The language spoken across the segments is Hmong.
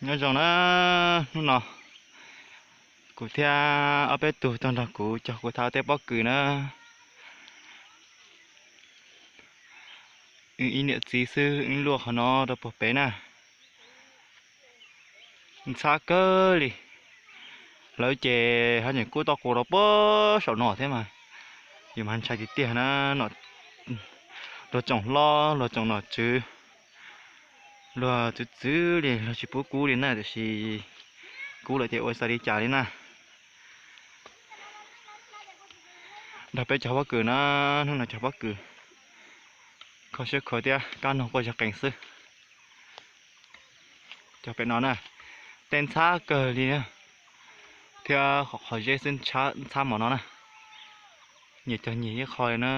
Nyob zoo na, hnub no kuv thiab ob peb tug tuaj nrog kuv cog kuv thaum tej pob kws na. Wb ib niam txiv xwb, wb luaj qhov no rau puag pem na. Ntxhab kawg li. Lawv ces ho tseem kub toj qus rau puag saum no thiab mas, yus mas ntshai tiag tiag na. Luag tsoom hlob, luag tsoom nom tswv, luag txwv txwv li, luag tsis pub kub li na, tiam sis kub lawm ces ua xav li cas li na. Nrog peb cog pob kws na, hnub no cog pob kws, kho siab khuav thiab kab noog quaj zog qees xwb. Cog pem no na, tej ntxhab kawg li na, thiab qhov zeb xwb ntxhab mos no na. Nyias cog nyias ib qho li na.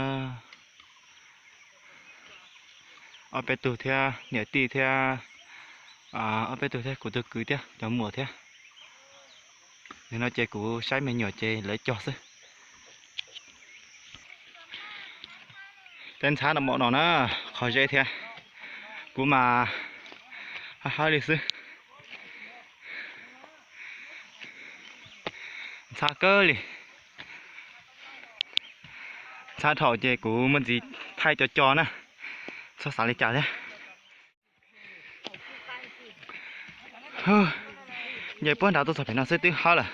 Ob peb tug thiab niam tij thiab, ob peb tug thiab kuv tus kwv thiab cov muam thiab. Nim no ces kuv saib me nyuam ces lawv cog xwb. Tej ntxhab no mos no na, qhov zeb thiab, kuv mas hab hab li xwb. Ntxhab kawg li. Ntxhab dhau ces kuv muaj ntxiv thaij cov co na, txhob xav li cas thiab. Nce puag nrad tuaj txog pem no xwb twb hab lawm,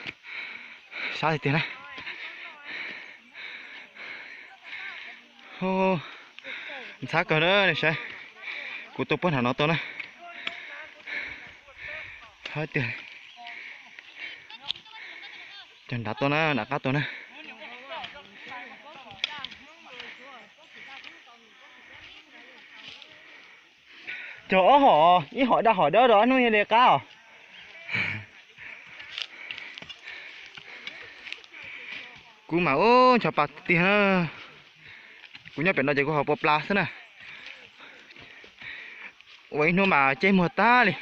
sab tiag tiag na. Ntxhab kawg na, saib, kuv tuaj puag nram no tuaj na. Hab tiag. Cog nrad tuaj na, nram qab tuaj na. Cog ob hom, ib hom daj hom dawb rau ob hnub yog li qab os. Kuv mas ub ncho pa tiag na. Kuv nyob pem no ces kuv ho pua pla xwb na. Ua ib hnub mas ceb muag tag li.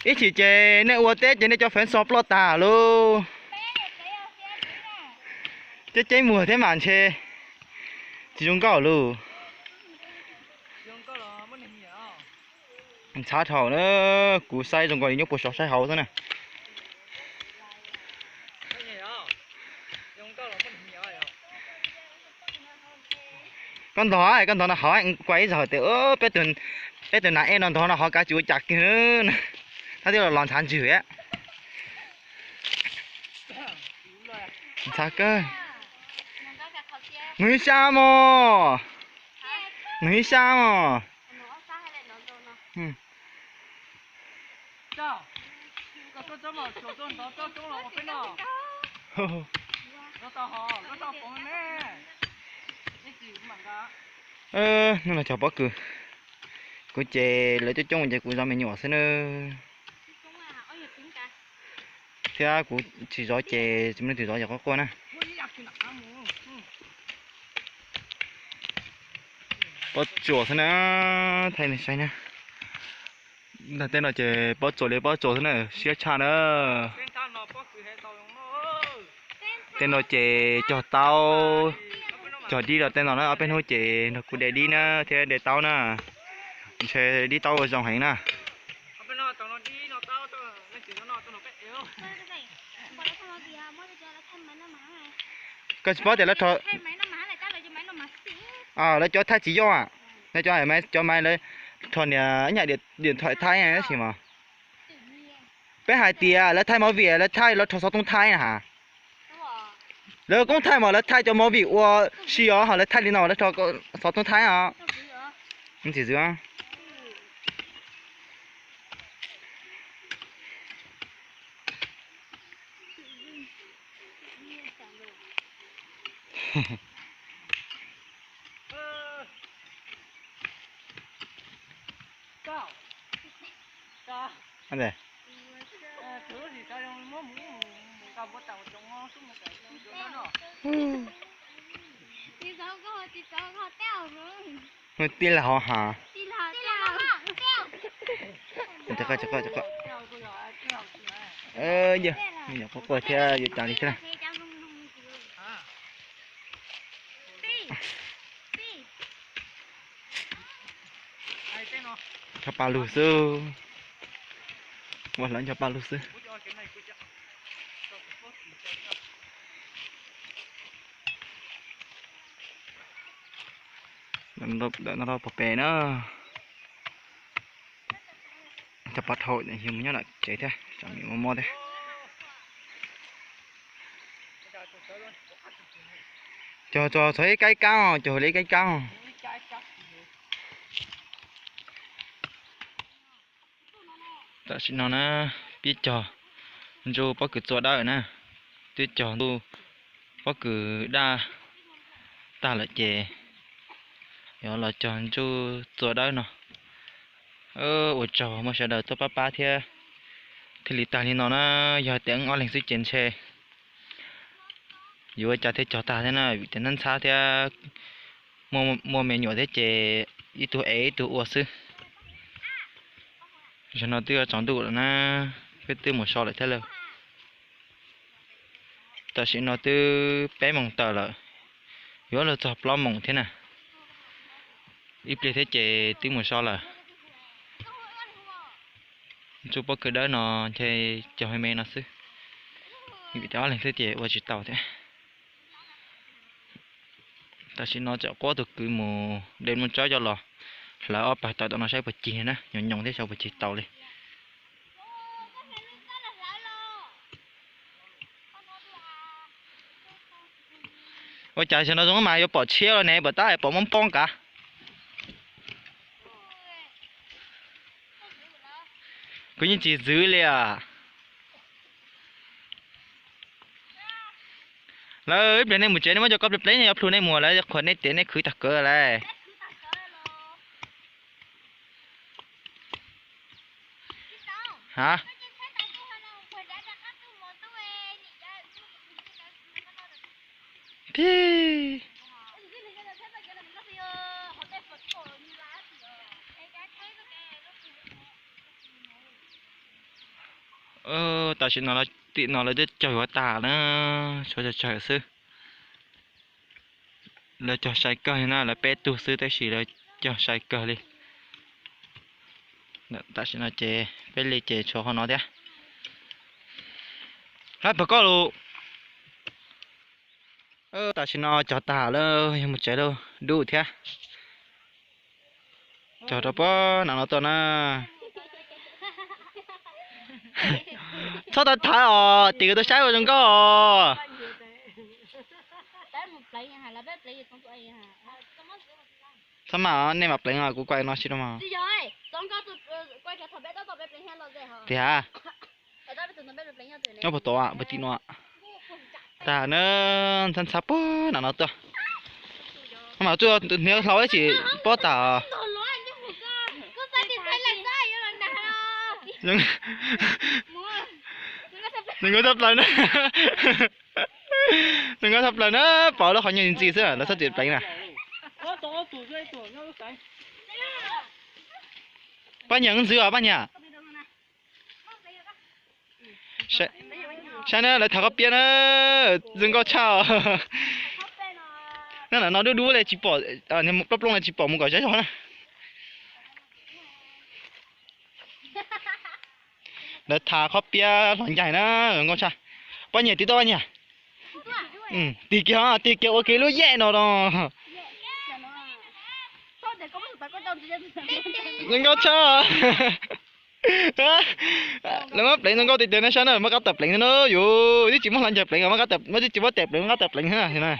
Ib chim ces nej ua teb ces nej cov feev xo ploj tas lauj. Ceb ceb muag thiab mas ntshe tsis zoo nkauj lauj. Ntxhab dhau na, kuv saib zoo nkaus li nyob puag saum saib hauv xwb na. Koj ntog, koj ntog no hov, kuv ib zaug tias peb tus nas ej no ntog no hov kav tsis ua cas kiag, tab twb los los ntshav ntswg. Ntxhab kawg. Nws ib sab mos. Nws ib sab mos. Hnub no cog pob kws, kuv ces lawv coob coob ces kuv zov me nyuam xwb na. Thiab kuv tsis zov ces tsis muaj leej twg zov ces quaj quaj na. Pob tsuas xwb na, thaij nej saib na. Ntag tej no ces pob tsuas li pob tsuas xwb na, siab tshaj na. Tej no ces cog taub, cog dib rau tej no na, ob peb hnub ces nrog kuv de dib na thiab de taub na. Ntshe dib taub ua zoo heev na. Koj tsis paub tias lawv rho, lawv cov thaij tsis yog, lawv cov, cov maiv lawv rho niam ib nyam điện thoại thaij tab sis mas. Peb hais tias lawv thaij movie lawv thaij lawv rho xov tooj thaij na has. Lawv koob thaij mas lawv thaij cov movie ua si os, ho lawv thaij li no lawv rho xov tooj thaij os. Ntxim zwm. Tij laug hov has. Yog quaj quaj thiab yuav cas li thiab. Cov pa lug xwb. Ua hlawv ncho pa lug xwb. Lawv no pog pem na. Cov pov dhau yog mus nyob nram tsev thiab, tsam mi mob mob thiab. Cog txog ib kaib kab os, cog li ib kaib kab os. Tam sim no na, pib cog ntsuj pob kws txua dawb na, twb cog ntsuj pob kws daj tag lawm ces yuav los cog ntsuj txua dawb no. Ua tsaug muaj sawv daws tuaj pab pab thiab. Thiaj li tag li no na, yog tias wb ob leeg xwb ces ntshe yuav ua cas thiaj cog tag thiab na, vim tias ntxhab ntxhab thiab, muaj me nyuam thiab ces ib tug ev ib tug ua xwb. Zaum no twb yuav tsaus ntuj lawm na, peb twb mus so lawm thiab lauj. Tam sim no twb peb moos tawm lawm, yuav luag txog plaub moos thiab na. Ib pliag thiab ces twb mus so lawm. Ntsuj pob kws dawb no ntshe cog me me no xwb, vim tias ob leeg xwb ces ua tsis tau thiab. Tam sim no tseem quab tus kwv mus de lub tsawb coj los hlawv ob pawg taws tom no saib puas cig na, nyoos nyoos thiab saib puas cig tau li. Ua cas xyov no zoo mas yuav pom tshiab los ne, pom tab pom mob poob kav. Kuv yeej tsis ntxwv li as. Lawv ib pliag nej mus tsev nej muab cov ko plev plev, yuav plhu nej mus lawv qhuas nej tias nej khwv tag kawg lawm. Ha? Pig. Tam sim no tim no lawv twb cog yuav tas na, tshuav tsawg tsawg xwb. Lawv cog sai kawg li na, lawv peb tug xwb tab sis lawv cog sai kawg li. Tam sim no ces peb li ces tshuav qhov no thiab. Hab pog koj lus. Tam sim no cog tas lawm, yog mus tsev lawm, dub thiab. Cog rau puag nram no tuaj na. Txhob tau thaiv os, tim kws tuaj saib ua zoo nkauj os. Txhob mas nej mam pleev os, kuv kuaj no tsis rau mas. Tiag. Nyob puag tod, puag tim no. Tag na, ntxhab ntxhab puag nram no tuaj. Mas tsuas hniav hlau tsis pob tag. Zoo nkauj tshaj plaws na. Zoo nkauj tshaj plaws na, pom lub qhov nyuag ntxi xwb lawv txhob txwm pleev na. Pab nyiam ntxwv os pab nyiam. Saib na, lawv tham qhov piab na, zoo nkauj tshaj. Na, no dub dub li tsis pom, plooj plooj li tsis pom mus kom zov zog na. Lawv tham qhov piab hlov ncaig na, zoo nkauj tshaj. Pab nyiam tig tuaj pab nyiam. Tig kiag, tig kiag ua kiag lub yej no no. Zoo nkauj tshaj. Lawv muab pleev zoo nkauj tiag tiag na, saib na, muab qab tawm pleev na yus, twb tsis muab hlov ncaig pleev, twb tsis muab tes pleev, muab qab tawm pleev na.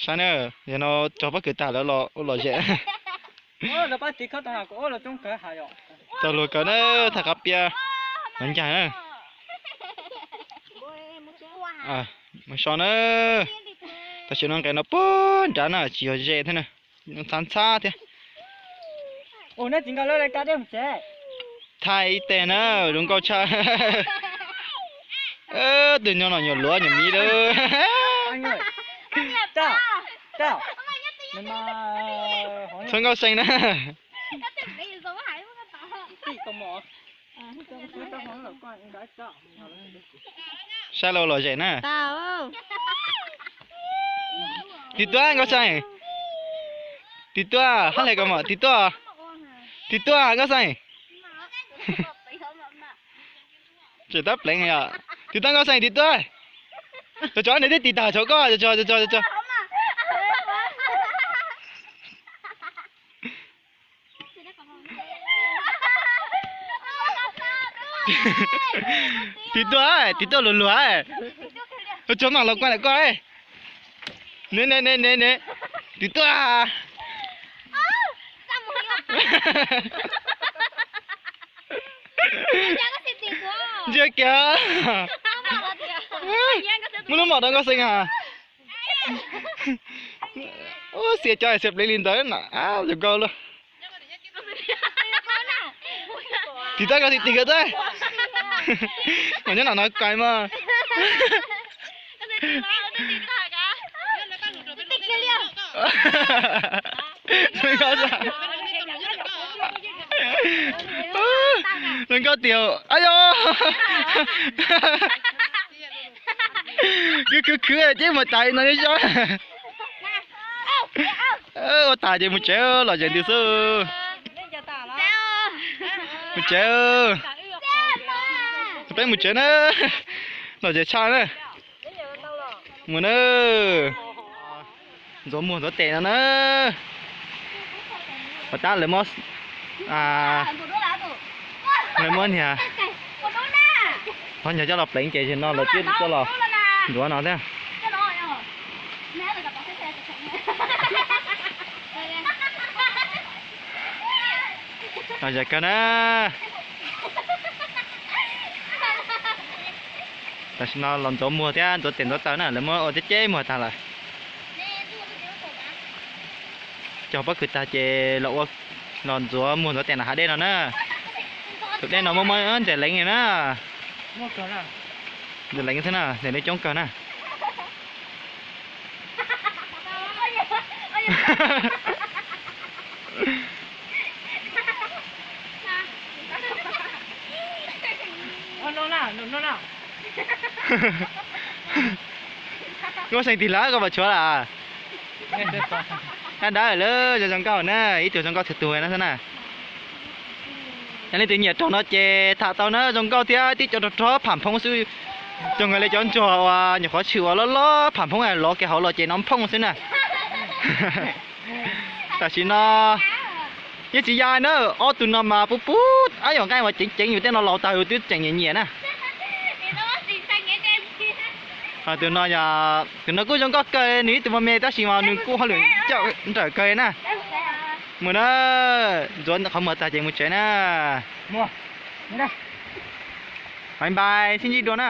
Saib na, yog no cog pob kws tag lawv los zem. Txog luag kawg na, tham qhov piab hlov ncaig na. Mus so na. Tam sim no nqes no puag nrad na, tsis yog ze thiab na, ntxhab ntxhab thiab. Thaij ib teg na, zoo nkauj tshaj. Tus nyuam no nyuam luav nyuam miv lawm. Txhob nkauj seev na. Saib los lom zem na. Tiv tuaj Nkauj Xeeb. Tiv tuaj, hab le ko mom, tiv tuaj. Tiv tuaj Nkauj Xeeb. Tseem tab pleev yom. Tiv tuaj Nkauj Xeeb, tiv tuaj. Cov, cov, nws twb tiv tag, cov koj, cov, cov, cov, cov. Tiv tuaj, tiv tuaj luag luag. Cov, mam los kuaj ntawm koj. Ne ne ne ne ne. Tiv tuaj. Ntsia kiag. Muaj lub mom rau Nkauj Xeeb a. Xiam cov xiam pleev li ntawd na, zoo nkauj luaj. Tiv tuaj, Nkauj Xeeb, tig tig kawg tuaj. Mas nyob no no kais mas. Zoo nkauj tiag. Ab yos. Khwv khwv khwv ces mus tas no zoo. Ua tas ces mus tsev, lom zem ntws xwb. Mus tsev. Peb mus tsev na. Lom zem tshaj na. Mus na. Ntxuav muag ntxuav tes no na. Pas tab lawv muab, lawv muab niag qhov nyuag coj los pleev ces no lawv twb coj los ntxuav no thiab. Lom zem kawg na. Tam sim no los ntxuav muag thiab ntxuav tes ntxuav taw na, lawv muab ua ceb ceb muag tag lawm. Cog pob kws tag ces los ua, los ntxuav muag ntxuav tes nram hav dej no na. Tus dej no muaj muaj ntses leev li na. Ntses leev xwb na, ntses leev coob kawg na. Nkauj Xeeb tig lawm koj puas tshuav lawm? Dawb dawb lawm, zoo nkauj na, ib tug zoo nkauj txhua tus na xwb na. Yog leej twg nyiam raug no ces tham tau na, zoo nkauj thiab tib co rog rog pham phoob xwb. Zoo nkaus li cov ntsuag uas nyuam qhuav tshwm uas loj loj pham phoob lov kiag hauv los ces no phooj xwb na. Tam sim no yeej tsis ya na, ob tug no mas pub pub ab yom nqaij mas ceev ceev, yus tej no laus tag yus twb tseem nyiam nyiam na. Tus no, tus no kuj zoo nkauj kawg, nws ib tug me me tab sis mas nws kuj hauj lwm coj nrawm kawg na. Mus na, ntxuav qhov muag tag ces mus tsev na. Bye bye, sib ntsib dua na.